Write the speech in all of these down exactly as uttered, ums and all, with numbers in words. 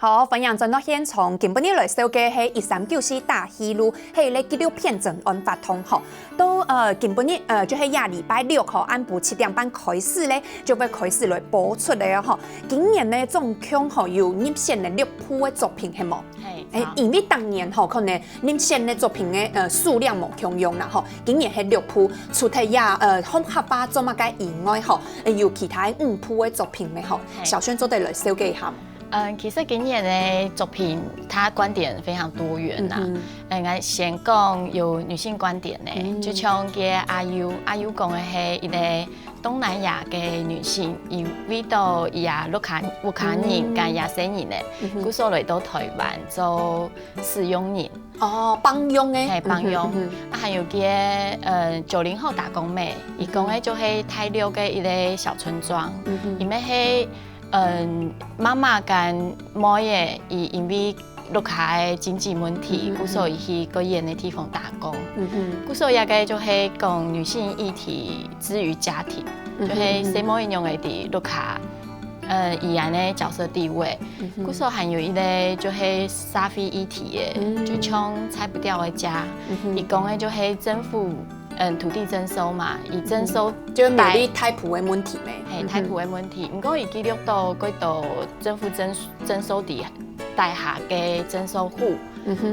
好，歡迎轉到現場。今晡日來紹介係一三九四打戲路，係一個紀錄片專案活動吼。到呃今晡日呃就係這禮拜六吼，暗晡七點半開始咧，就會開始來播出个哦吼。今年呢總共吼有入選了六部个作品，係無？係，誒，因為當年吼可能入選个作品个呃數量無共樣啦吼。今年係六部，除忒這呃《學客話做麼个》以外吼，呃有其他五部个作品無吼？小璇做得來紹介一下無？ 嗯，其實今年个作品，佢觀點非常多元啊。嗯，𠊎先講有女性觀點个，就像該阿優，阿優講个係一個東南亞个女性，佢為著佢个屋下屋下人跟佢个細人仔，故所來到臺灣做使用人。哦，放養个。係，放養。啊，還有該呃九零後打工妹，佢講个就係大陸个一個小村莊，佢乜係 嗯，媽媽跟妹仔，佢因為屋下个經濟問題，故所佢去較遠个地方打工。故所這個就係講女性議題之於家庭，就係細妹仰仔在屋下，呃，佢恁仔角色地位。故所還有一個就係社會議題个，就像《拆不掉的家》，佢講个就係政府 嗯，土地徵收嘛，佢徵收就苗栗大埔个問題咩？係，大埔个問題。毋過佢記錄到幾多政府徵徵收在大學个徵收戶，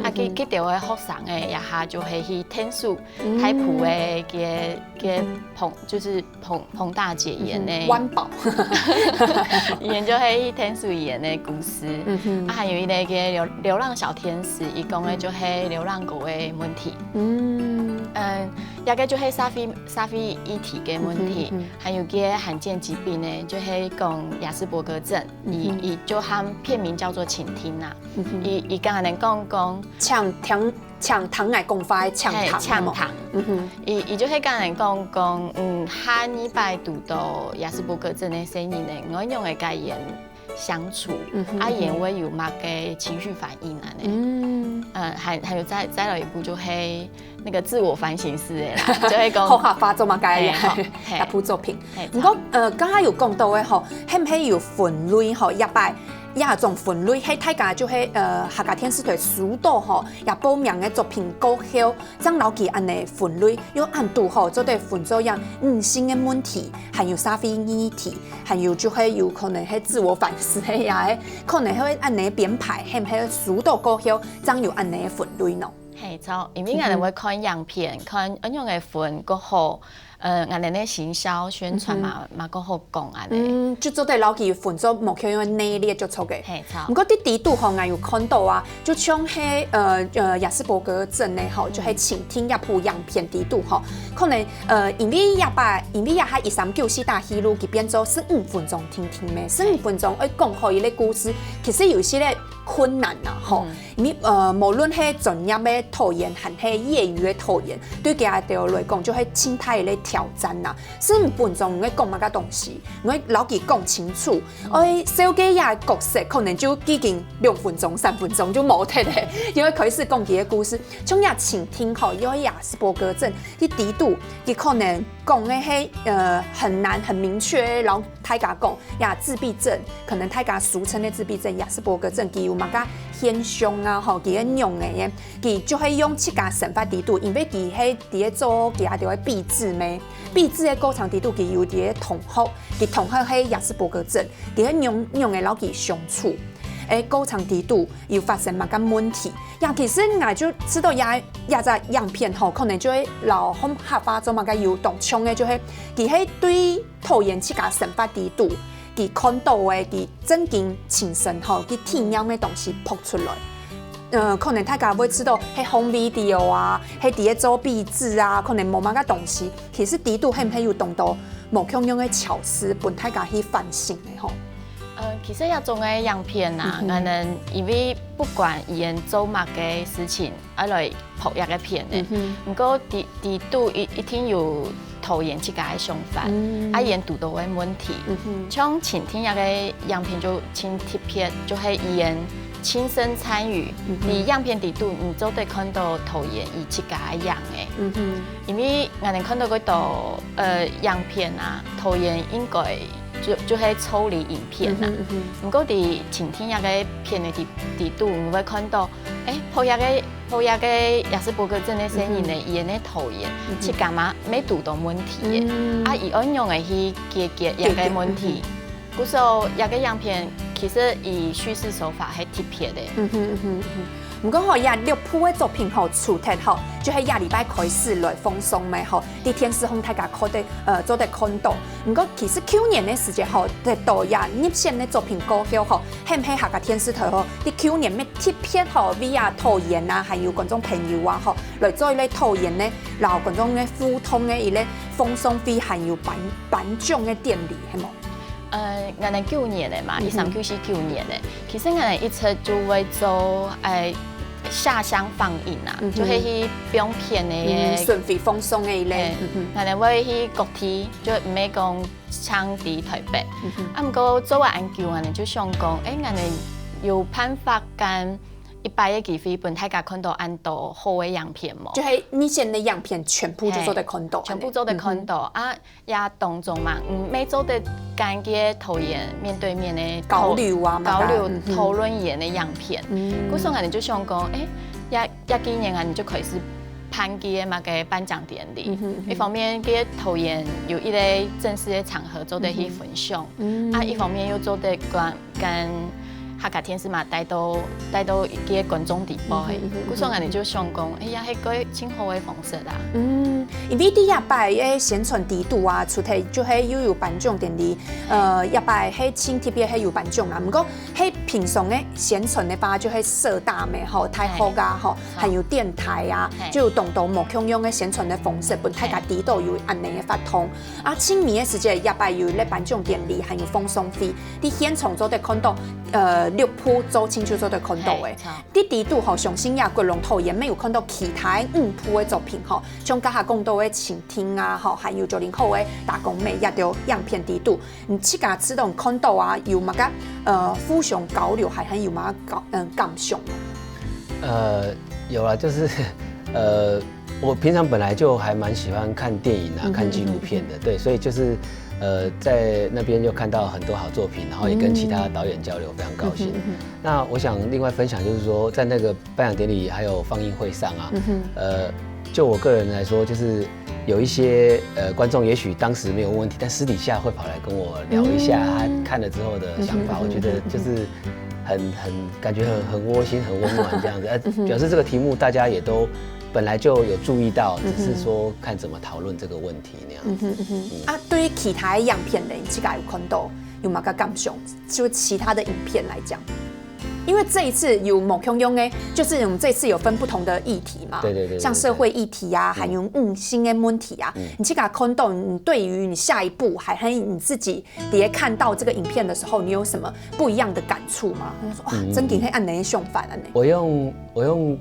啊，佢佢兜个學生仔，這下就係去𢯭手大埔个个个彭，就是彭彭大姐演个環保，佢就係去𢯭手演个故事。啊，還有一個个流流浪小天使，佢講个就係流浪狗个問題。 嗯，這個就係社會社會議題个問題，還有个罕見疾病呢，就係講亞斯伯格症，佢佢就喊片名叫做傾聽啊，佢佢跟人講講，請聽請聽𠊎講話个請聽，請聽，佢佢就係跟人講講，嗯，下二擺堵到亞斯伯格症个細人呢，𠊎仰仔个言 相處，啊，佢會有麼个情緒反應恁仔。嗯，還還有再再來一部就係那個自我反省式个啦，就係講學客話做麼个，係，這部作品。毋過呃，剛剛有講到个吼，係毋係有分類吼？這擺這種分類係大家就係呃客家電視台收到吼，這報名个作品過後， 正摎佢恁仔分類，又恁堵好做得分做樣女性个問題，還有社會議題，還有就係有可能係自我反思个呀，可能會恁仔編排，係毋係收到過後，正有恁仔分類呢？係，著，因為𠊎兜會看影片，看仰仔分較好，呃，𠊎兜个行銷宣傳嘛嘛較好講恁仔。嗯，就做得摎佢分做無共樣个系列就著个。係，著。毋過在底肚吼，𠊎有看到啊， 就像係呃呃亞斯伯格症呢吼，就係傾聽這部影片底肚吼，可能呃因為這擺因為這下一三九四打戲路佢變做十五分鐘定定咩，十五分鐘愛講好一個故事，其實有一些个困難啦吼。因為呃無論係專業个導演還係業餘个導演，對佢兜來講就係盡大个挑戰啦。十五分鐘愛講麼个東西，愛摎佢講清楚， 愛紹介這角色，可能就已經兩分鐘、三分鐘就無忒了，因為開始講佢个故事。像這傾聽吼，又係亞斯伯格症，佢底肚佢可能講个係呃很難、很明確个，摎大家講，這自閉症，可能大家俗稱个自閉症、亞斯伯格症，佢有麼个現象啊，吼，佢个樣仔，佢就會用自家生活底肚，因為佢係在該做佢个壁紙咩，壁紙个過程底肚，佢有佢个同學，佢同學係亞斯伯格症， 佢个仰仰仔摎佢相處，个過程底肚有發生麼个問題。呀，其實𠊎就知道這這隻影片吼，可能就會摎學客話做麼个有當像个，就係佢係對導演自家生活底肚，佢看到个，佢正經親身吼，佢體驗个東西拍出來。呃，可能大家會知道，係home video啊，係在該做壁紙啊，可能無麼个東西。其實底肚係毋係有當多無共樣个巧思，分大家去反省个吼？ 呃，其實這種个影片啊，可能因為不管佢兜做麼个事情，愛來拍這個片个。毋過底底肚一一定有導演自家个想法，啊佢兜堵到个問題。像傾聽這個影片就盡特別，就係佢兜親身參與。在影片底肚，你做得看到導演佢自家个樣仔。因為𠊎兜看到該兜呃影片啊，導演應該就就係抽離影片啦。嗯哼嗯哼毋過佇前天這个片个底底肚，你會看到，誒，拍這个拍這个亞斯伯格症个細人呢，佢个拖延，自家嘛乜堵到問題个，嗯啊，佢愛仰仔去解決這个問題。故所這个影片其實佢敘事手法係特別个。嗯哼嗯哼嗯哼。毋過吼，這六部个作品吼，除忒吼，就係這禮拜開始來放送个吼，佇電視項大家可得呃做得看到。毋過其實舊年个時節吼，得到這入選个作品過後吼，係毋係客家電視台吼，佇舊年乜特別吼，為啊導演啊，還有觀眾朋友啊吼，來做一個導演呢，然後觀眾个互動个一個放送會，還有頒頒獎个典禮，係無？呃，𠊎等舊年个嘛，一三九四舊年个，其實𠊎等一直就會做誒下鄉放映啊，就係去放片个。嗯，巡迴放送个一類。誒，𠊎等會去各地，就毋係講淨在台北。啊，毋過做完恁久，𠊎等就想講，誒，𠊎等有辦法間一擺个機會，分大家看到恁多好个影片無？就係你選个影片全部就做得看到，全部做得看到啊。 也當中嘛，嗯，乜做得跟个導演面對面个交流啊嘛，交流討論佢个影片。故所𠊎等就想講，誒，這這幾年𠊎等就開始辦个嘛个頒獎典禮。一方面，个導演有一個正式个場合做得去分享，啊，一方面又做得跟跟客家電視嘛帶到帶到个觀眾底背。故所𠊎等就想講，誒，也係個盡好个方式啦。嗯，因為第一擺个宣傳底肚啊，除忒就係又有頒獎典禮，呃，一擺係盡特別係有頒獎啦。毋過係平常个宣傳个話，就係社大嘛吼，大學啊吼，還有電台啊，就有當多無共樣个宣傳个方式，分大家知道有恁樣个活動。啊，盡尾个時節，一擺有一個頒獎典禮，還有放送會，佇現場做得看到，呃，六部作品就做得看到个。 佇底肚吼，相信也國龍導演乜有看到其他五部个作品吼，像頭下講到个《傾聽》啊，吼，還有《九零後的打工妹》這兜影片底肚，你自家試著看到啊，有麼个呃互相交流，還還有麼个感嗯感想？呃，有啦，就是呃，我平常本来就还蛮喜欢看电影啊，看纪录片的，对，所以就是呃，在那边又看到很多好作品，然后也跟其他导演交流，非常高兴。那我想另外分享就是说，在那个颁奖典礼还有放映会上啊，呃，就我个人来说，就是有一些呃观众也许当时没有问题，但私底下会跑来跟我聊一下他看了之后的想法，我觉得就是很很感觉很很窝心、很温暖这样子，呃，表示这个题目大家也都本来就有注意到，只是说看怎么讨论这个问题那样子。啊，對於其他个影片呢，你自家有看到有麼个感想？就其他的影片來講，因為這一次有無共樣个，就是我們這次有分不同的議題嘛，對對對對像社會議題啊，還有女性的問題啊，你自家看到，你對於你下一步，還還有你自己也看到這個影片的時候，你有什麼不一樣的感觸嗎？他說哇，真的會恁樣想法呢。我用我用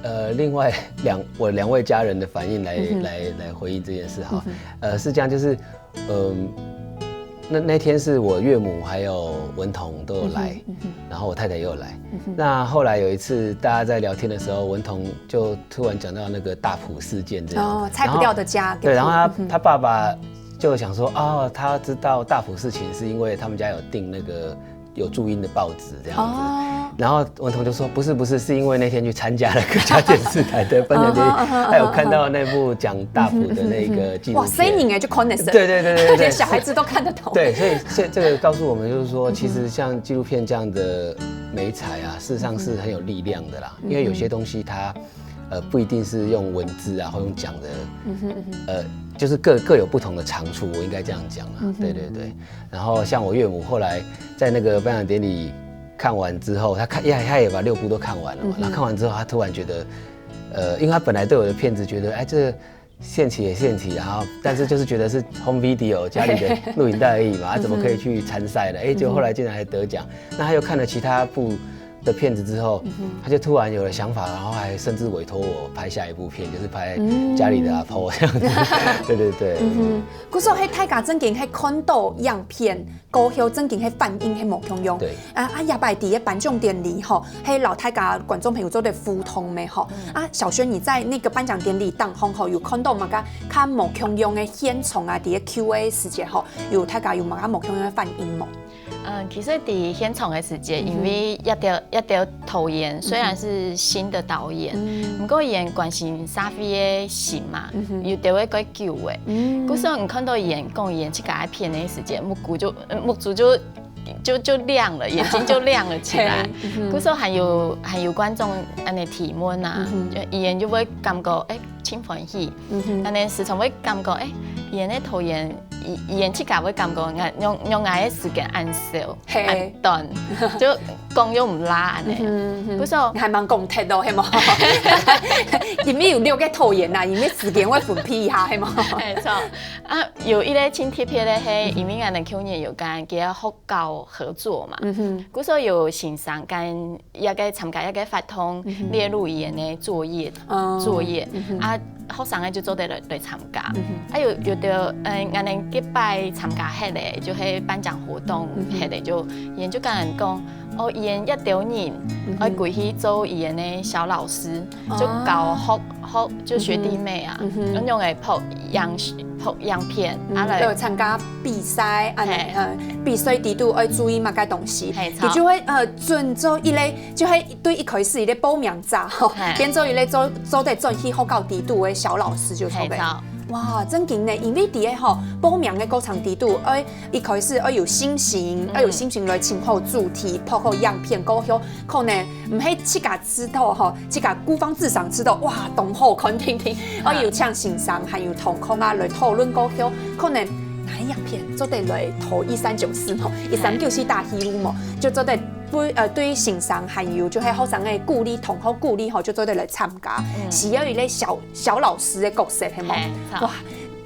呃另外两我两位家人的反应来、来来回应这件事哈。呃，是这样，就是嗯、那那天是我岳母还有文彤都有来，然后我太太也有来。那后来有一次大家在聊天的时候，文彤就突然讲到那个大埔事件这样子，哦，拆不掉的家，对，然后他、他爸爸就想说，哦，他知道大埔事情是因为他们家有订那个有注音的报纸这样子。哦然后文彤就说，不是不是，是因为那天去参加了客家电视台的颁奖典礼，他有看到那部讲大埔的那个纪录哇，片。細人仔就看得識，对对对对对連小孩子都看得懂。对，所以所以这个告诉我们，就是说，其实像纪录片这样的媒材啊，事实上是很有力量的啦。因为有些东西它呃不一定是用文字啊，或用讲的，呃，就是各各有不同的长处，我应该这样讲啊。对对对。然后像我岳母后来在那个颁奖典礼看完之后，她看呀，她也把六部都看完了嘛。然后看完之后，她突然觉得，呃，因为她本来对我的片子觉得，哎，这个献体也献体，然后但是就是觉得是 home video 家里的录影带而已嘛，啊，怎么可以去参赛呢？哎，结果后来竟然还得奖。那她又看了其他部的片子之后，他就突然有了想法，然后还甚至委托我拍下一部片，就是拍家里的阿婆这样子。对对对，嗯，故所係大家正經係看到影片，過後正經係反應係無共樣。对。啊啊，這擺第一頒獎典禮吼，係摎大家觀眾朋友做得互動咩吼？啊，小軒你在那個頒獎典禮當中吼，有看到麼个較無共樣个現場啊？第一Q A時節吼，有大家有麼个無共樣个反應無？嗯，其實在現場的時節，因為這條這條導演雖然是新的導演，不過佢關心社會个事嘛，有兜會較久个。故所你看到佢講佢自家个片个時節，目珠就目珠就就就亮了，眼睛就亮了起來。故所還有還有觀眾恁樣提問啊，就佢就會感覺哎，真歡喜。恁樣時常會感覺哎，佢个導演 佢佢自家會感覺，用用𠊎个時間恁少，嘿恁短，就講又毋罅恁樣。不是哦，你還蠻講忒咯，係無？因為有六個導演呐，因為時間會分配一下，係無？沒錯。啊，有一個真特別个係，因為𠊎等舊年有跟佢个學校合作嘛，故所有先生跟 這個參加這個活動列入佢个作業作業啊，學生个就做得來來參加。啊有有兜嗯，𠊎等這擺參加忒个，就係頒獎活動忒个，就佢就跟人講，哦，佢這兜人愛歸去做佢个小老師，就教學學就學弟妹啊，用用來拍影拍影片啊來有參加比賽，啊，比賽底肚愛注意麼个東西，佢就會呃準做一類，就會 對一開始佢个報名者吼，變做佢个做做得轉去學校底肚个小老師就著个。哇，正經呢，因為在个吼報名个過程底肚，愛一開始愛有信心，愛有信心來尋好主題，拍好影片，過後可能毋係自家知道吼，自家孤芳自賞知道，哇，當好看定定，愛有請先生，還有同學啊來討論過後，可能哪一影片做得來投一三九四吼，一三九四打戲路嘛，就做得 對呃對先生還有就係學生个鼓勵，同學鼓勵吼，就做得來參加，需要一個小小老師个角色，係無？哇，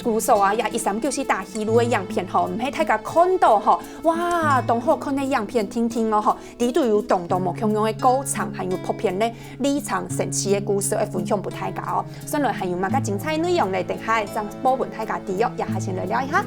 故所啊，這一三九四打戲路个影片吼，毋係大家看到吼，哇，當好看个影片定定哦吼，裡肚有當多無共樣个過程，還有拍片个歷程、神奇个故事愛分享分大家哦。紲來還有麼个精彩內容呢？等下正報分大家知哦，這下先來尞一下。